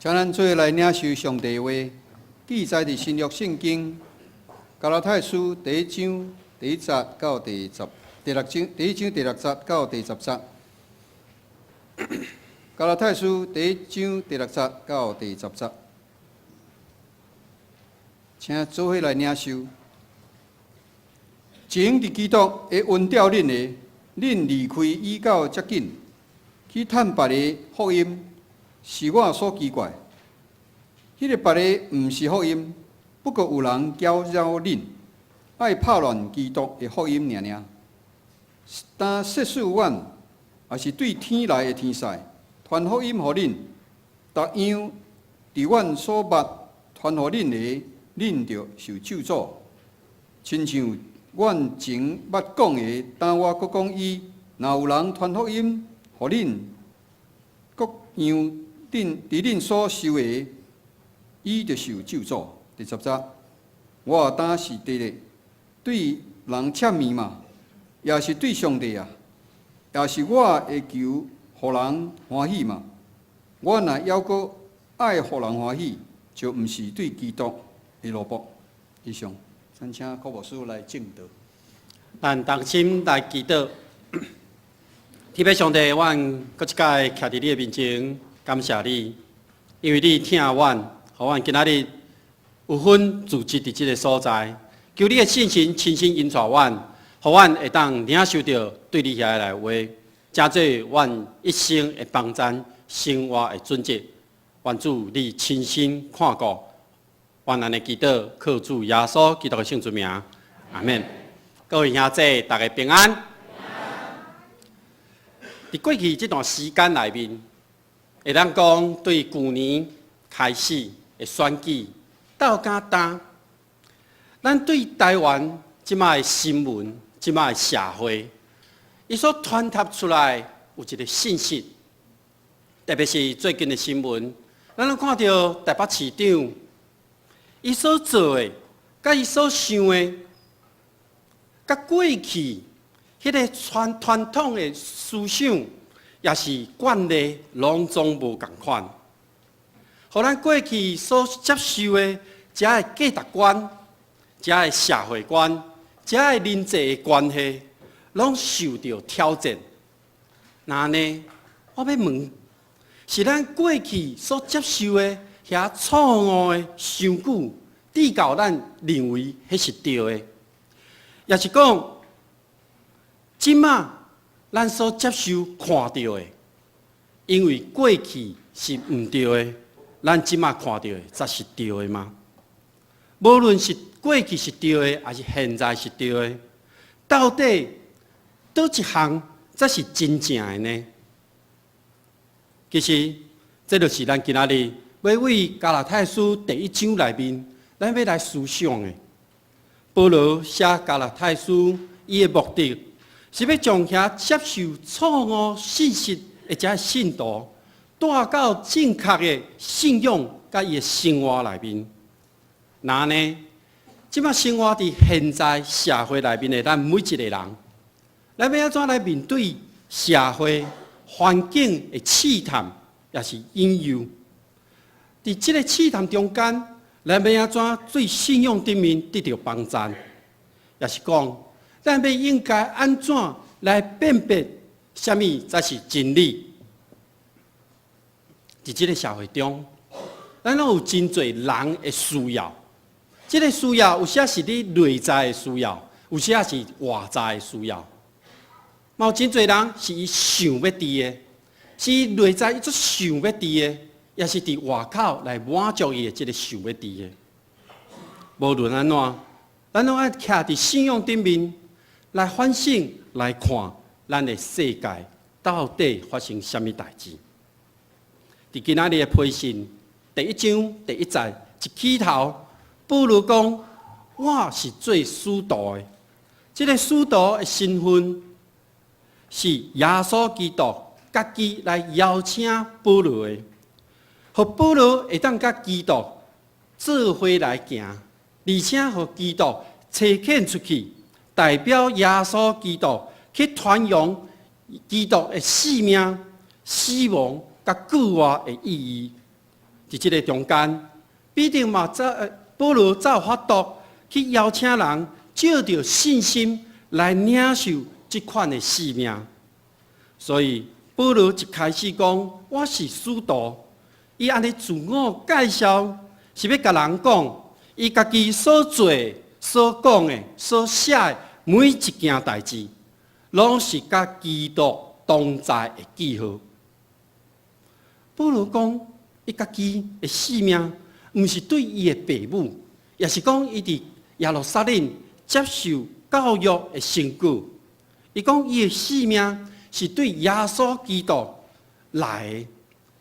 請咱做伙來領受上帝話，記載佇新約聖經加拉太書第一章第一節到第十第六章第一章第六節到第十節。加拉太書第一章第六節到第十節，請做伙來領受。前佇基督會恩召恁的，恁離開以到遮緊，去趁別个福音，是我所奇怪。彼个別个毋是福音，不過有人攪擾恁，愛拍亂基督的福音爾爾。但設使阮，抑是對天來的天使，傳福音予恁，逐樣佇阮所捌傳予恁的，恁就受咒詛。親像阮前捌講的，今我閣講伊，若有人傳福音予恁，閣樣恁佇恁所受的，伊就受咒詛。第十節，我當是佇咧對人赤面嘛，抑是對上帝啊，抑是我會求予人歡喜嘛？我若猶閣愛予人歡喜，就毋是對基督的奴僕。以上，咱請柯牧師來證道。咱同心來祈禱，天父上帝，阮閣一擺徛佇你的面前，感謝你，因為你疼阮，予阮今仔日有份聚集佇這个所在。求你的聖神親身引導阮，予阮會當領受著對你遐來話，成做阮一生的幫贊，生活的準則。願主你親身看顧，阮按呢祈禱，靠主耶穌基督的聖尊名，阿門。各位兄弟，大家平安。佇過去這段時間內面，會當講對舊年開始的選舉到今當，咱對台灣這擺的新聞、這擺的社會，伊所傳達出來有一个信息，特別是最近的新聞，咱攏看著台北市長伊所做的，佮伊所想的，佮過去彼个傳傳統的思想，抑是慣例，攏總無仝款。予咱過去所接受的遮的價值觀、遮的社會觀、遮的人際的關係，攏受著挑戰。那按呢，我欲問，是咱過去所接受的遐錯誤的傷久，致到咱認為彼是對的，抑是講，這馬咱所接受看著的，因為過去是毋對的，咱這馬看著的才是對的嗎？無論是過去是對的，抑是現在是對的，到底佗一項才是真正的呢？其實，這就是咱今仔日欲為加拉太書第一章內面，咱欲來思想的。保羅寫加拉太書，伊的目的是欲將遐接受錯誤信息的遮信徒帶到正確的信仰佮伊的生活內面。那按呢，這馬生活佇現在社會內面的咱每一个人，咱欲按怎來面對社會環境的試探，抑是引誘？佇這个試探中間，咱欲按怎對信仰頂面得著幫贊？抑是講，咱欲應該按怎來辨別啥物才是真理？佇這个社會中，咱攏有真濟人的需要。這个需要有時是你內在的需要，有時是外在的需要。嘛有真濟人是伊想欲治的，是伊內在伊足想欲治的，抑是佇外口來滿足伊的這个想欲治的。無論按怎，咱攏愛徛佇信仰頂面來反省、來看咱的世界到底發生啥物代誌。佇今仔日的批信第一章第一節一起頭，保羅講：我是做使徒的，這个使徒的身份是耶穌基督家己來邀請保羅的，予保羅會當佮基督做伙來行，而且予基督差遣出去，代表耶穌基督去傳揚基督的性命、死亡佮復活的意義。佇這个中間，彼得嘛才保羅才有法度去邀請人，藉著信心來領受這款的使命。所以保羅一開始講我是使徒，伊按呢自我介紹，是欲共人講，伊家己所做、所講的、所寫的每一件代誌，攏是佮基督同在的記號。保羅講，伊家己的使命，毋是對伊的爸母，抑是講伊佇耶路撒冷接受教育的成果。伊講伊的使命是對耶穌基督來的，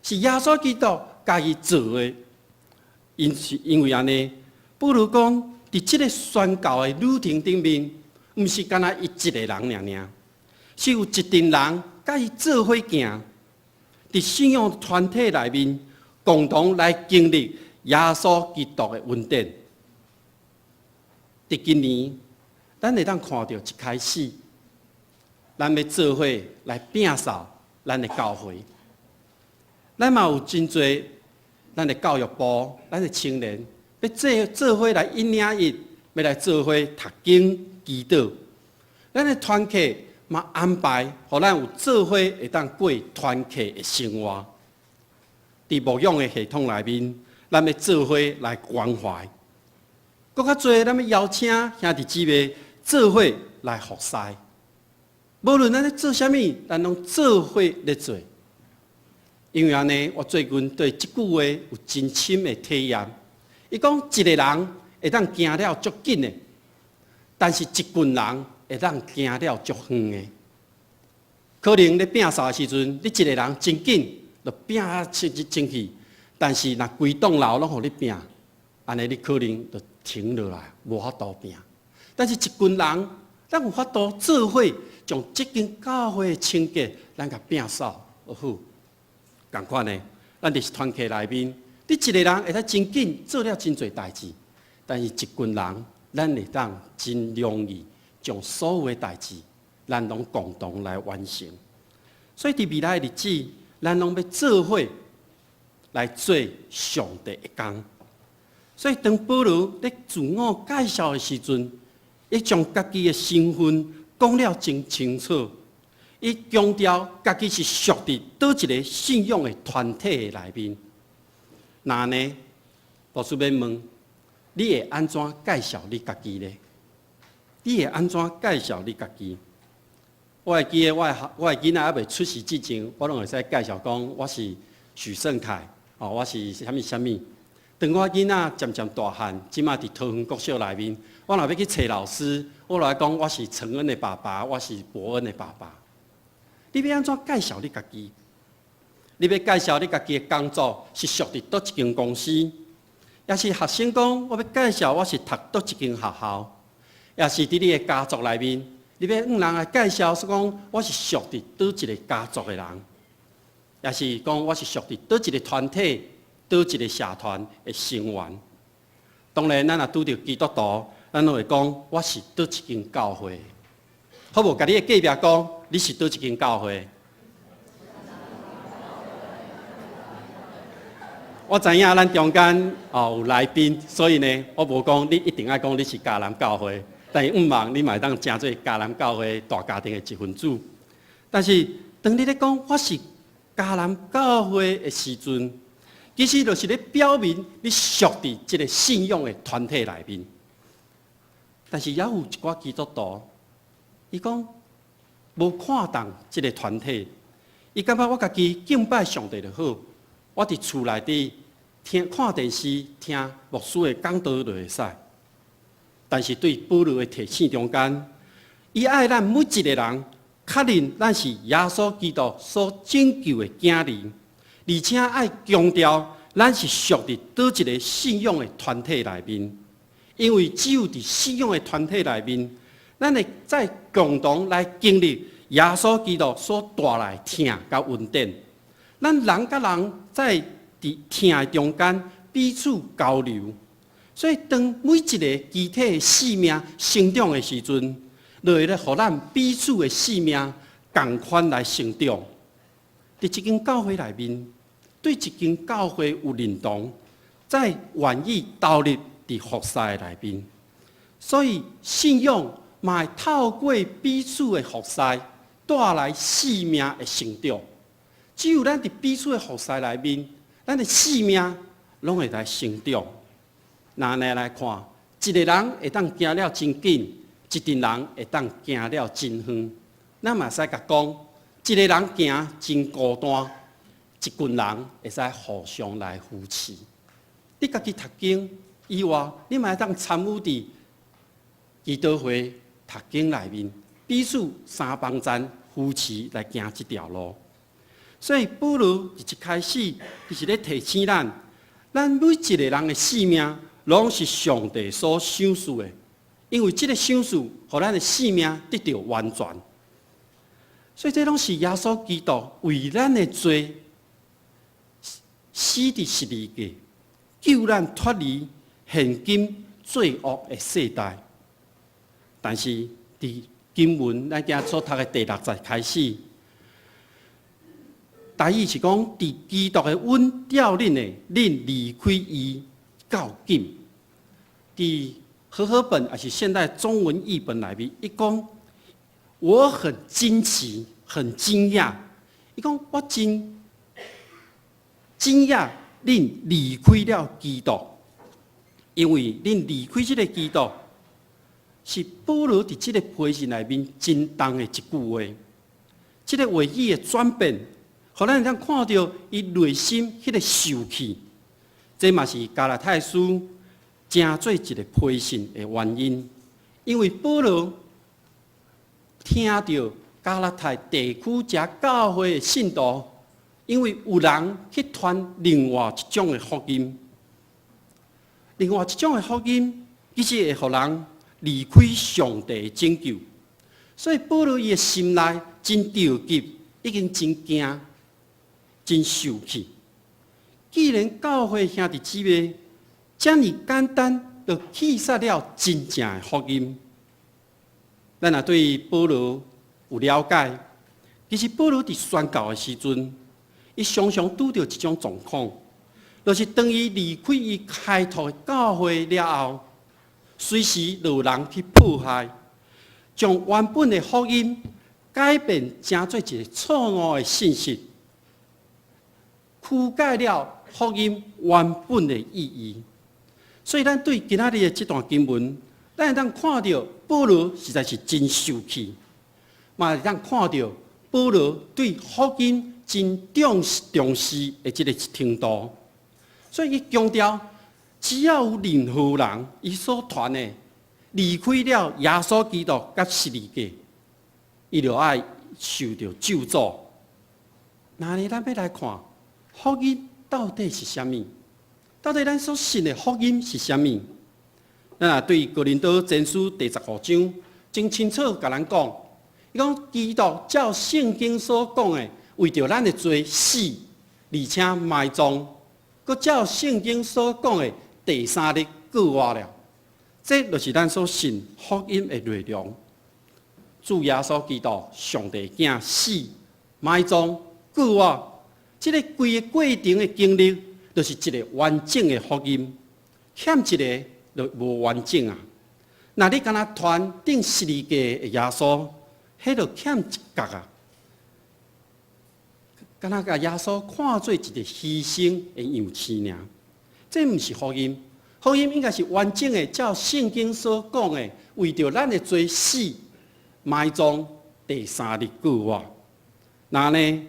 是耶穌基督共伊做的。因是因為按呢，保羅講，佇這个宣教的旅程頂面，毋是干焦伊一个人爾爾，是有一陣人佮伊做伙行，佇信仰團體內面，共同來經歷耶穌基督的恩典。佇今年，咱會當看著一開始，咱欲做伙來摒掃咱的教會，咱嘛有真濟咱的教育部、咱的青年，欲做做伙來引領伊，欲來做伙讀經祈禱。咱的團契嘛安排，予咱有做伙會當過團契的生活。佇牧養的系統內面，咱欲做伙來關懷。閣較濟，咱欲邀請兄弟姊妹做伙來服侍。無論咱咧做啥物，咱攏做伙咧做。因為按呢，我最近對這句話有真深的體驗。伊講一個人會當行了足緊的，但是一群人會當行了足遠的。可能咧摒掃的時陣，你一個人真緊，就摒啊清清氣，但是若規棟樓攏予你摒，按呢你可能就停落來，無法度摒。但是，一群人，咱有法度做伙將這間教會的清潔，咱共摒掃好。仝款的，咱佇團契內面，你一個人會使真緊做了真濟代誌，但是一群人，咱會當真容易將所有的代誌，咱攏共同來完成。所以，佇未來的日子，咱攏欲做伙來做上帝的工。所以，當保羅咧自我介紹的時陣，伊將家己的身份講了真清楚。伊強調家己是屬佇佗一个信仰的團體的內面。那呢，牧師欲問，你會按怎介紹你家己呢？你會按怎介紹你家己？我會記得我的囡仔猶未出世之前，我攏會使介紹講我是許勝凱，哦，我是啥物啥物。當我囡仔漸漸大漢，這馬佇桃園國小內面，我若欲去揣老師，我就愛講我是承恩的爸爸，我是伯恩的爸爸。你欲按怎介紹你家己？你欲介紹你家己的工作是屬佇佗一間公司，抑是學生講我欲介紹我是讀佗一間學校，抑是佇你的家族內面，你欲向人來介紹說講我是屬佇佗一个家族的人，抑是講我是屬佇佗一个團體、佗一个社團的成員。當然，咱若拄著基督徒，咱攏會講我是佗一間教會。好無？共你的隔壁講，你是佗一間教會？我知影咱中間哦有來賓，所以呢，我無講你一定愛講你是迦南教會，但是毋望你嘛會當成做迦南教會大家庭的一份子。但是當你咧講我是迦南教會的時陣，其實就是咧表明你屬佇這个信仰的團體內面。但是也有一寡基督徒，伊講無看重這个團體，伊感覺我家己敬拜上帝就好，我佇厝內底聽看電視、聽牧師的講道就會使。但是對保羅的提醒中間，伊愛咱每一个人確認咱是耶穌基督所拯救的囝兒，而且愛強調咱是屬佇佗一个信仰的團體內面，因為只有佇信仰的團體內面，咱會再共同來經歷耶穌基督所帶來疼佮恩典。咱人佮人在佇疼的中間彼此交流，所以當每一个肢體的生命成長的時陣，就會咧予咱彼此的生命仝款來成長。佇這間教會內面，對一間教會有認同，才願意投入佇服侍內面。所以信仰嘛會透過彼此的服侍，帶來生命的成長。只有咱佇彼此的服侍內面，咱的生命攏會來成長。若按呢來看，一个人會當行了真緊，一陣人會當行了真遠。咱嘛會使共講，一个人行真孤單，一群人會使互相來扶持。你家己讀經以外，你嘛會當參與佇祈禱會讀經內面，彼此相幫贊扶持來行這條路。所以保羅佇一開始，伊是咧提醒咱，咱每一個人的性命，攏是上帝所賞賜的，因為這个賞賜，予咱的性命得著完全。所以這攏是耶穌基督為咱的罪死佇十字架，救咱脫離現今罪惡的世代。但是佇經文咱今仔所讀的第六節開始，大意是講，佇基督的恩吊恁的，恁離開伊較緊。佇和合本抑是現代中文譯本內面，伊講我很驚奇，很驚訝。伊講我真驚訝，恁離開了基督，因為恁離開這个基督，是保羅佇這个批信內面真重的一句話。這个話語的轉變，予咱會當看著伊內心彼个受氣。這嘛是加拉太書成做一个批信的原因，因為保羅聽著加拉太地區遮教會的信徒，因為有人去傳另外一種的福音，另外一種的福音，其實會予人離開上帝的拯救，所以保羅伊的心內真著急，已經真驚、真受氣。既然教會兄弟姊妹遮爾簡單就棄殺了真正的福音，咱若對保羅有了解，其實保羅佇宣教的時陣，伊常常拄著一種狀況，就是當伊離開伊開拓的教會了後，隨時就有人去迫害，將原本的福音改變成做一个錯誤的信息，曲解了福音原本的意義。所以，咱對今仔日的這段經文，咱會當看著保羅實在是真受氣，嘛會當看著保羅對福音真重視重視的這个程度。所以，伊強調，只要有任何人伊所傳的離開了耶穌基督佮十字架，伊就愛受著咒詛。那呢，咱欲來看福音到底是啥物？到底咱所信的福音是啥物？咱若對哥林多前書第十五章真清楚共咱講，伊講基督照聖經所講的，為著咱的罪死，而且埋葬，閣照聖經所講的，第三日復活了。這就是咱所信福音的內容。主耶穌基督，上帝囝死、埋葬、復活，這个規个過程的經歷，就是一个完整的福音。欠一个就無完整啊！若你干焦傳釘十字架的耶穌，彼就欠一角啊！干焦共耶穌看做一个犧牲的樣式爾，這毋是福音。福音應該是完整的，照聖經所講的，為著咱的罪死、埋葬、第三日復活。若呢，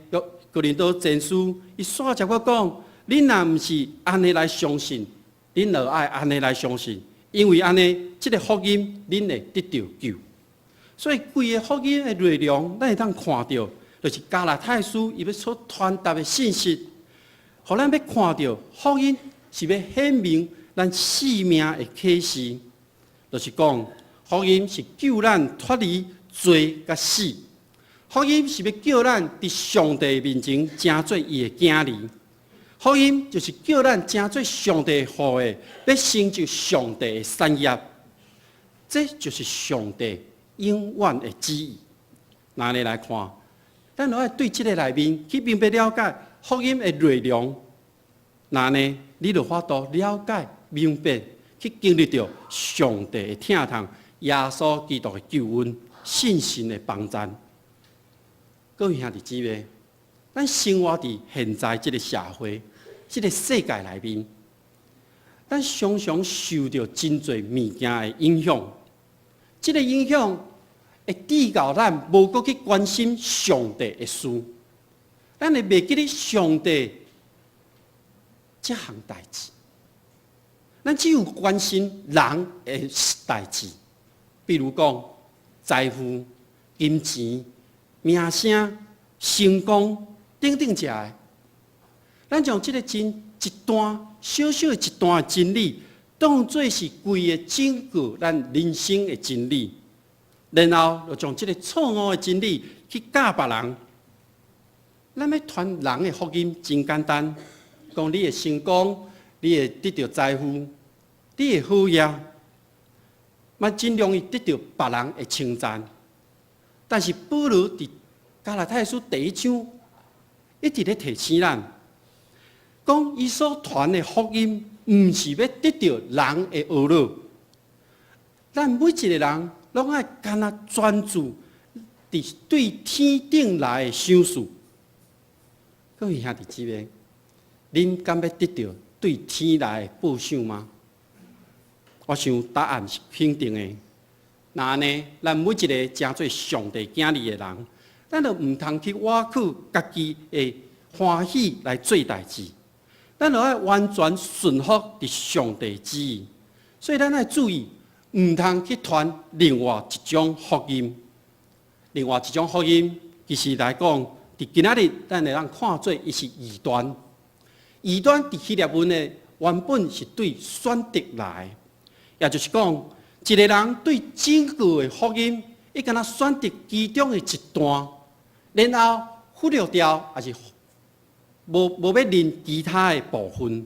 哥林多前書伊煞接閣講，恁若毋是按呢來相信，恁就愛按呢來相信，因為按呢，這个福音恁會得著救。所以規个福音的內容，咱會當看著，就是加拉太書伊欲所傳達的信息，予咱欲看著福音是欲顯明咱生命的啟示，就是講福音是救咱脫離罪佮死，福音是欲叫咱佇上帝面前成做伊的囝兒，福音就是叫咱成做上帝予的，欲成就上帝的產業，這就是上帝永遠的旨意。按呢來看，咱著愛對這个內面去明白了解福音的內容。若按呢，你就法度了解、明白，去經歷著上帝的疼痛、耶穌基督的救恩、信心的幫贊。各位兄弟姊妹，咱生活佇現在這个社會、這个世界內面，咱常常受著真濟物件的影響。這个影響會致到咱無閣去關心上帝的事，咱會袂記得上帝這項代誌。咱只有關心人的代誌，比如講財富、金錢、名聲、成功等等這个。咱將這个真一段小小的一段的真理，當做是規個整個咱人生的真理，然後就將這个錯誤的真理去教別人。咱欲傳人的福音真簡單，講你會成功，你會得著財富，你會好額，嘛真容易得著別人的稱讚。但是保羅佇加拉太書第一章一直咧提醒咱，講伊所傳的福音，毋是欲得著人的呵咾。咱每一个人攏愛干焦專注佇對天頂來的賞賜。各位兄弟姊妹，恁敢欲得著對天來的報賞嗎？我想答案是肯定的。若按呢，咱每一个成做上帝囝兒的人，咱就毋通去倚靠家己的歡喜來做代誌，咱就愛完全順服佇上帝旨意。所以咱愛注意，毋通去傳另外一種福音。另外一種福音，其實來講，佇今仔日咱會當看做伊是異端。異端佇希臘文的原本是對選擇來的，也就是講，一个人對整個的福音，伊干焦選擇其中的一段，然後忽略掉，抑是無欲認其他的部分，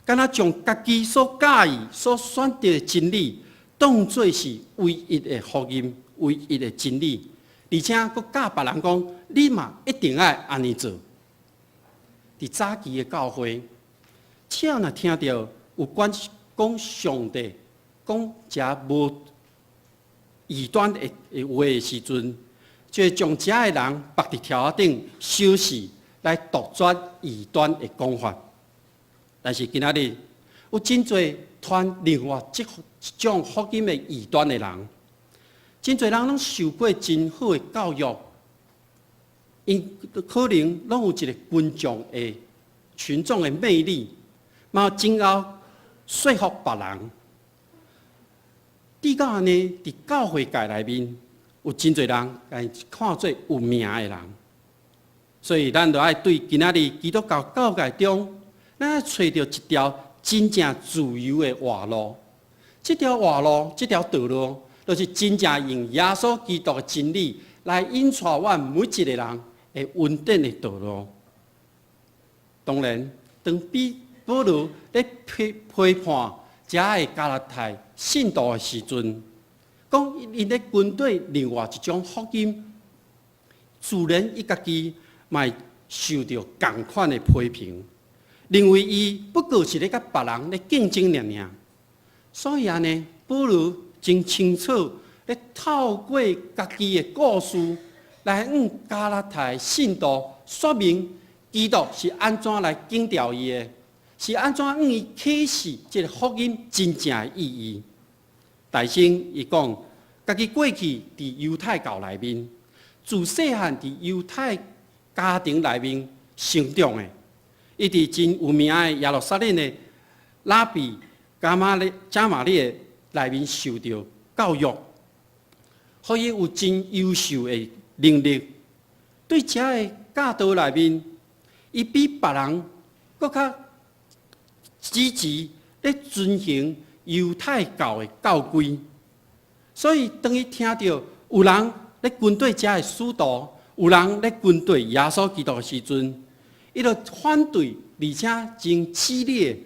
干焦將家己所佮意、所選擇的真理，當做是唯一的福音、唯一的真理，而且閣教別人講，你嘛一定愛按呢做。佇早期的教會，只要若聽著有關講上帝講遮無異端的話的時陣，就會將遮的人縛佇柱仔頂，收死來杜絕異端的講法。但是今仔日有真濟傳另外這一種福音的異端的人，真濟人攏受過真好的教育，𪜶可能攏有一个群眾的群眾的魅力，嘛真𠢕說服別人。致到按呢，佇教會界內面，有真濟人共𪜶看做有名的人，所以咱就愛對今仔日基督教教界中，咱愛揣著一條真正自由的活路。這條活路，這條道路，就是真正用耶穌基督的真理來引帶阮每一个人的恩典的道路。當然，當彼保羅咧批批判遮的加拉太信徒的時陣，講𪜶咧跟隨另外一種福音，自然伊家己嘛會受著仝款的批評，認為伊不過是咧佮別人咧競爭爾爾。所以按呢，保羅真清楚咧透過家己的故事來向加拉太信徒說明基督是按怎來拯救伊的，是按怎向伊啟示這个福音真正的意義。大先伊講，家己過去佇猶太教內面，自細漢佇猶太家庭內面成長的，伊佇真有名的耶路撒冷的拉比迦瑪列迦瑪列內面受著教育，予伊有真優秀的能力。對遮的教導內面，伊比別人閣較積極咧遵行猶太教的教規。所以當伊聽著有人咧跟綴遮的使徒，有人咧跟綴耶穌基督的時陣，伊就反對，而且真激烈，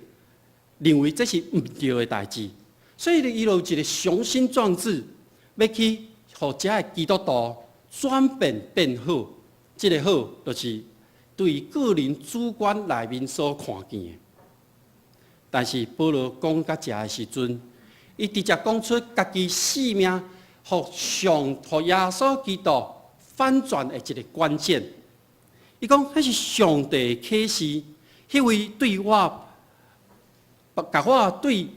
認為這是毋對的代誌。所以伊就有一个雄心壯志，欲去予遮的基督徒轉變變好。這个好，就是對個人主觀內面所看見的。但是保羅講到遮的時陣，伊直接講出家己生命予上予耶穌基督反轉的一個關鍵。伊講，彼是上帝啟示，彼位對我，共我對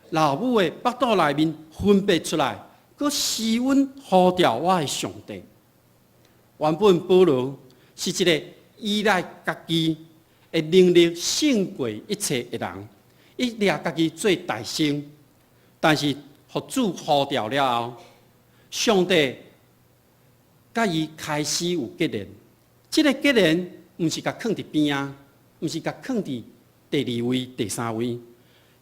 老母的腹肚內面分別出來，閣施恩呼召我的上帝。原本保羅是一個依賴家己的能力勝過一切的人，伊掠家己做大先，但是予主呼召了後，上帝佮伊開始有結連。這個結連毋是共囥佇邊仔，毋是共囥佇第二位、第三位。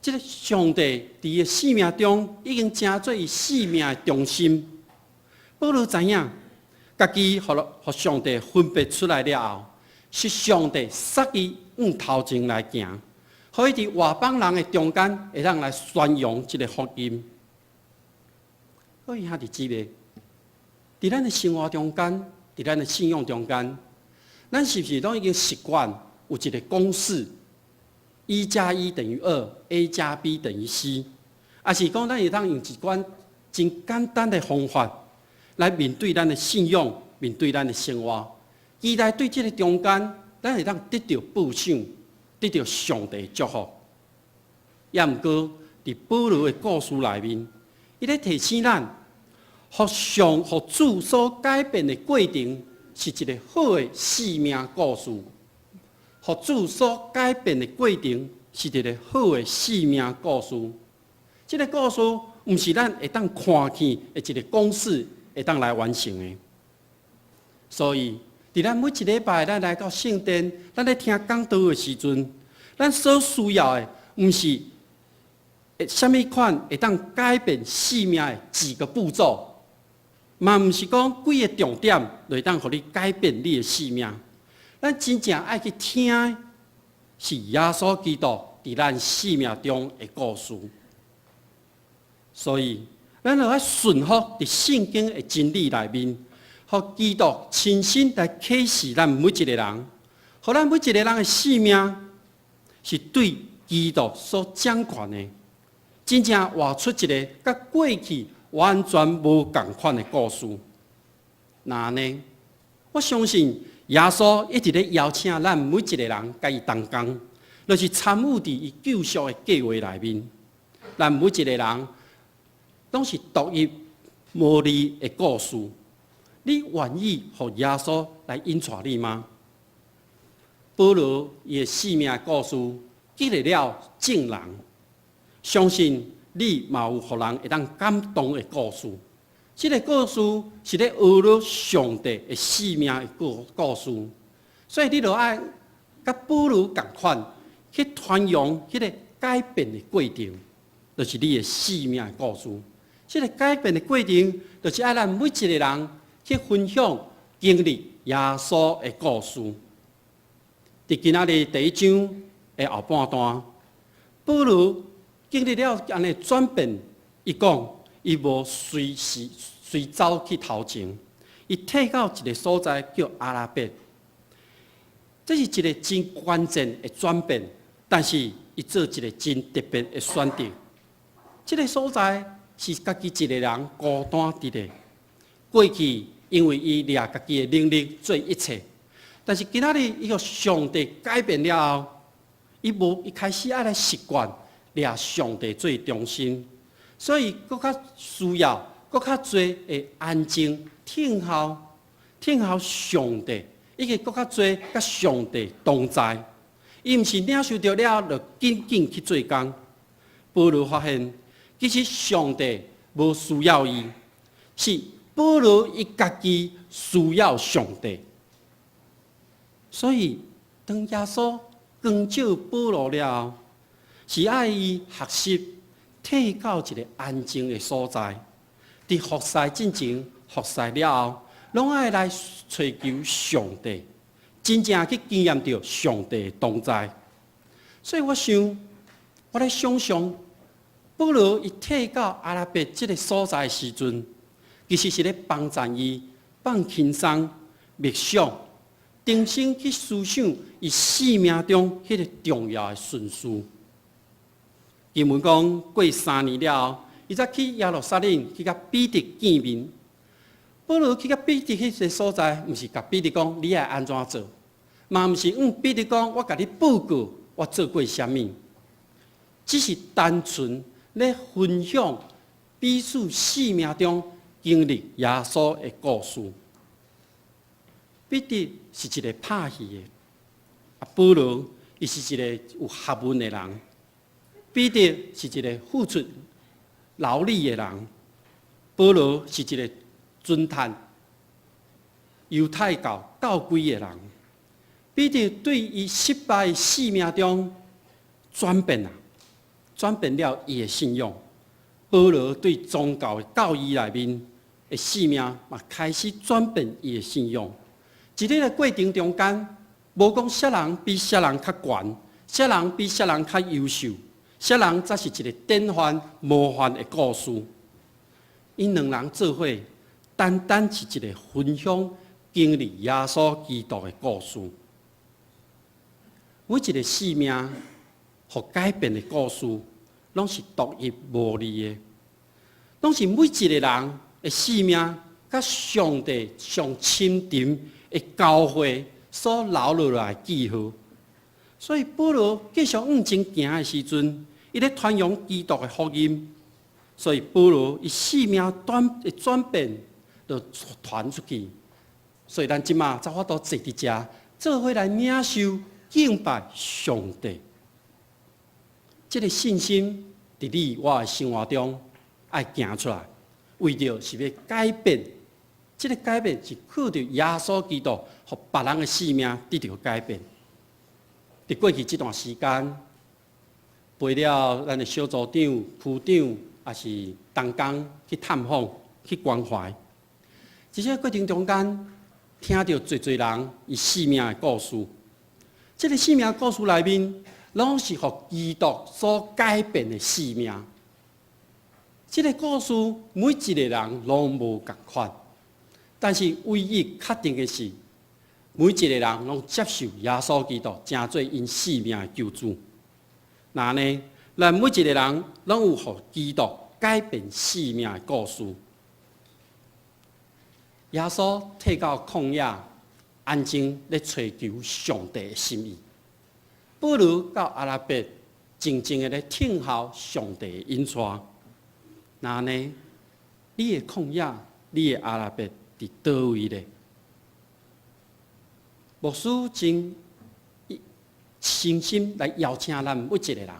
這個上帝佇伊的生命中已經成做伊生命的中心。保羅知影，家己予上帝分別出來了後，是上帝捒伊向頭前來行，予伊佇外邦人的中間會當來宣揚這個福音。各位兄弟姊妹，佇咱的生活中間，佇咱的信仰中間，咱是毋是攏已經習慣有一個公式？一加一等於二，A 加 B 等於 C，抑是講咱會當用一款真簡單的方法來面對咱的信仰，面對咱的生活，期待對這個中間，咱會當得著保守，得著上帝祝福。也毋過，佇保羅的故事內面，伊咧提醒咱，予上予主所改變的過程，是一個好的生命故事。予主所改變的過程，是一個好的生命故事。這個故事毋是咱會當看見的一個公式，會當來完成的。所以，佇咱每一禮拜，咱來到聖殿，咱咧聽講道的時陣，咱所需要的，毋是啥物款會當改變生命的幾個步驟，嘛毋是講幾个重點，就會當予你改變你的生命。咱真正愛去聽的，是耶穌基督佇咱生命中的故事。所以，咱著愛順服佇聖經的真理內面，予基督親身來啟示咱每一個人，予咱每一個人的生命是對基督所掌權的，真正活出一个佮過去完全無仝款的故事。若按呢，我相信耶穌一直咧邀請咱每一個人佮伊同工，就是參與佇伊救贖的計劃內面。咱每一個人攏是獨一無二的故事。你願意予耶穌來引帶你嗎？保羅伊的生命故事激勵了眾人，相信你嘛有予人會當感動的故事。這个故事是咧學了上帝的生命的故事，所以你著愛佮保羅仝款去傳揚彼个改變的過程，就是你的生命的故事。這个改變的過程，就是愛咱每一個人去分享經歷耶穌的故事。佇今仔日第一章的後半段，保羅經歷了按呢轉變，伊講伊無隨時隨走去頭前，伊退到一个所在叫亞拉別。這是一个真關鍵的轉變，但是伊做一个真特別的選擇。這个所在是家己一个人孤單佇咧。過去因為伊掠家己的能力做一切，但是今仔日伊予上帝改變了後，伊無伊開始愛來習慣掠上帝做中心，所以閣較需要閣較濟的安靜聽候，聽候上帝，以及閣較濟佮上帝同在。伊毋是領受著了後就緊緊去做工。保羅發現，其實上帝無需要伊，是保羅伊家己需要上帝。所以，當耶穌光照保羅了後，是愛伊學習退到一个安靜的所在，佇服侍進前、服侍了後，攏愛來揣求上帝，真正去經驗著上帝的同在。所以我想，我咧想像，保羅伊退到亞拉別這个所在的時陣，其實是咧幫助伊放輕鬆、默想、重新去思想伊生命中彼个重要的順序。經文講過3年了後，伊才去耶路撒冷去佮彼得見面。保羅去佮彼得彼个所在，毋是共彼得講你愛按怎做，嘛毋是向彼得講我共你報告我做過啥物，只是單純咧分享彼此生命中經歷耶穌的故事。彼得是一個拍魚的，啊，保羅伊是一個有學問的人。彼得是一個付出勞力的人，保羅是一個尊嘆猶太教教規的人。彼得對伊失敗的生命中轉變啊，轉變了伊的信仰。保羅對宗教的教義內面的生命嘛，開始轉變伊的信仰。佇這个過程中間，無講啥人比啥人較懸，啥人比啥人較優秀，啥人才是一個典範模範的故事。𪜶兩人做伙，單單是一個分享經歷耶穌基督的故事。每一個生命予改變的故事，攏是獨一無二的，攏是每一個人的生命，佮上帝上深沉的交匯所留落來的記號。所以保羅繼續向前行的時陣，伊咧傳揚基督的福音。所以保羅伊生命轉的轉變，就傳出去。所以咱這馬才法度坐佇遮，做伙來領受敬拜上帝。這个信心佇你我的生活中愛行出來，為著是欲改變。這个改變是靠著耶穌基督，予別人的生命得著改變。佇過去這段時間，陪了咱的小組長、區長，抑是同工去探訪、去關懷。這些過程中間，聽著濟濟人伊生命的故事。這个生命故事內面，攏是予基督所改變的生命。這个故事每一個人攏無仝款，但是唯一確定的是，每一個人攏接受耶穌基督，成做𪜶生命的救主。那呢，咱每一個人攏有予基督改變生命的故事。耶穌退到曠野，安靜咧揣求上帝的心意。保羅到亞拉別，靜靜的咧聽候上帝的引帶。那呢，你的曠野，你的亞拉別佇佗位咧？牧師真誠心來邀請咱每一個人，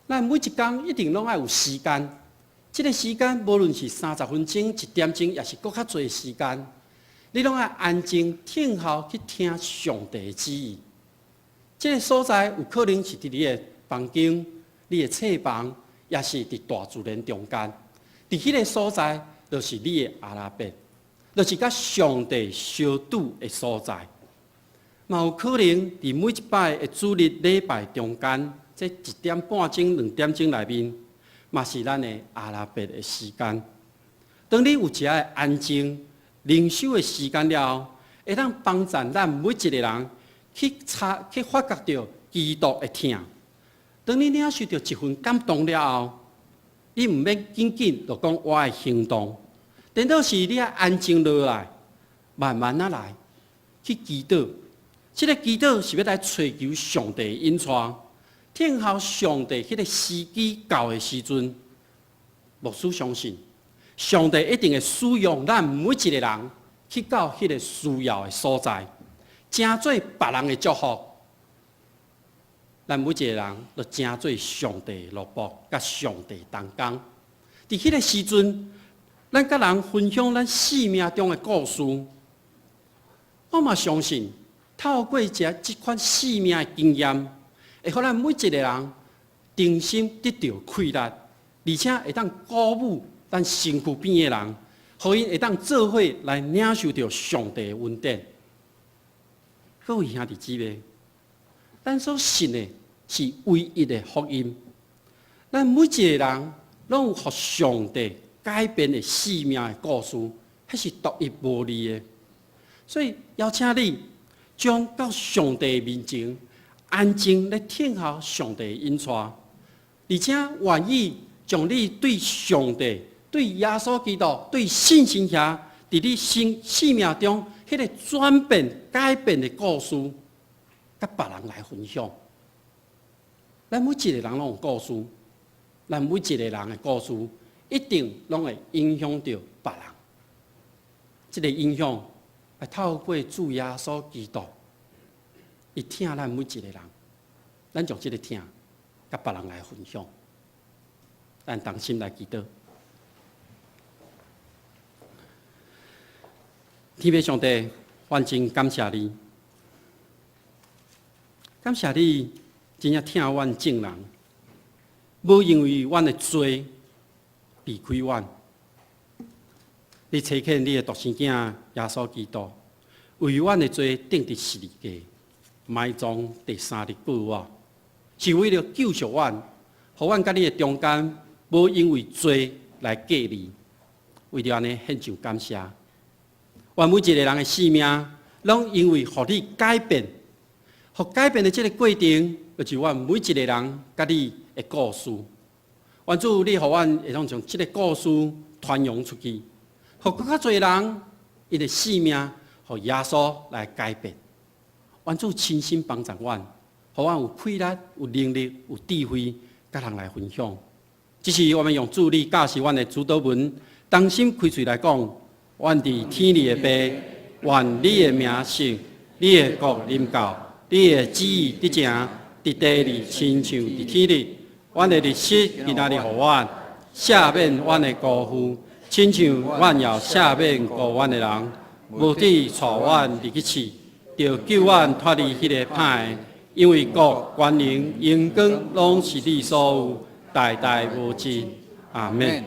咱每一工一定攏愛有時間。這个時間無論是30分鐘、一點鐘，抑是閣較濟時間，你攏愛安靜聽候去聽上帝的旨意。這个所在有可能是佇你的房間、你的冊房，抑是佇大自然中間。佇彼个所在，就是你的亞拉別，就是佮上帝相拄的所在。嘛有可能佇每一擺的主日禮拜中間，這一點半鐘、2點鐘內面，嘛是咱的亞拉別的時間。當你有一个安靜靈修的時間了後，會當幫助咱每一個人去察、去發覺著基督的疼。當你領受著一份感動了後，你毋免緊緊就講我愛行動，顛倒是你愛安靜落來，慢慢仔來去祈禱。這个祈禱是欲來揣求上帝的引帶，聽候上帝彼个時機到的時陣，牧師相信，上帝一定會使用咱每一個人去到彼个需要的所在，成做別人的祝福。咱每一個人都成做上帝的奴僕，佮上帝同工。佇彼个時陣，咱佮人分享咱生命中的故事，我嘛相信，透過這款生命的經驗，會予咱每一個人重新得著氣力，而且會當鼓舞咱身軀邊的人，予𪜶會當做伙來領受著上帝的恩典。各位兄弟姊妹，咱所信的是唯一的福音。咱每一個人攏有予上帝改變的生命的故事，彼是獨一無二的。所以邀請你將到上帝面前，安靜咧聽候上帝的引帶。而且願意將你對上帝、對耶穌基督、對信心遐，佇你生命中彼个轉變、改變的故事，佮別人來分享。咱每一个人攏有故事，咱每一個人的故事一定攏會影響著別人。這個影響會透過主耶穌基督，伊疼咱每一個人，咱將這個疼佮別人來分享。咱同心來祈禱。天父上帝，阮真感謝你，感謝你真正疼阮眾人，無因為阮的罪離開阮，你差遣你的獨生子耶穌基督，為阮的罪釘佇十字架，埋葬，第三日復活，是為了救贖阮，予阮佮你的中間無因為罪來隔離，為著按呢獻上感謝。願每一個人的生命，攏因為予你改變，予改變的這個過程，就是阮每一個人佮你的故事。願主你予阮會當將這個故事傳揚出去，予閣較濟人𪜶的生命，予耶穌來改變。願主親身幫助阮，予阮有氣力、有能力、有智慧，佮人來分享。這是我們用主你教示阮的主禱文，同心開喙來講。阮佇天裡的父，願你的名聖，你的國臨到，你的旨意得成，佇地裡親像佇天裡。阮的日食今仔日予阮，赦免阮的辜負，親像阮也赦免辜阮的人。無得帶阮入去試，著救阮脫離彼个歹的。因為國、權能、榮光，攏是你所有，代代無盡。阿們。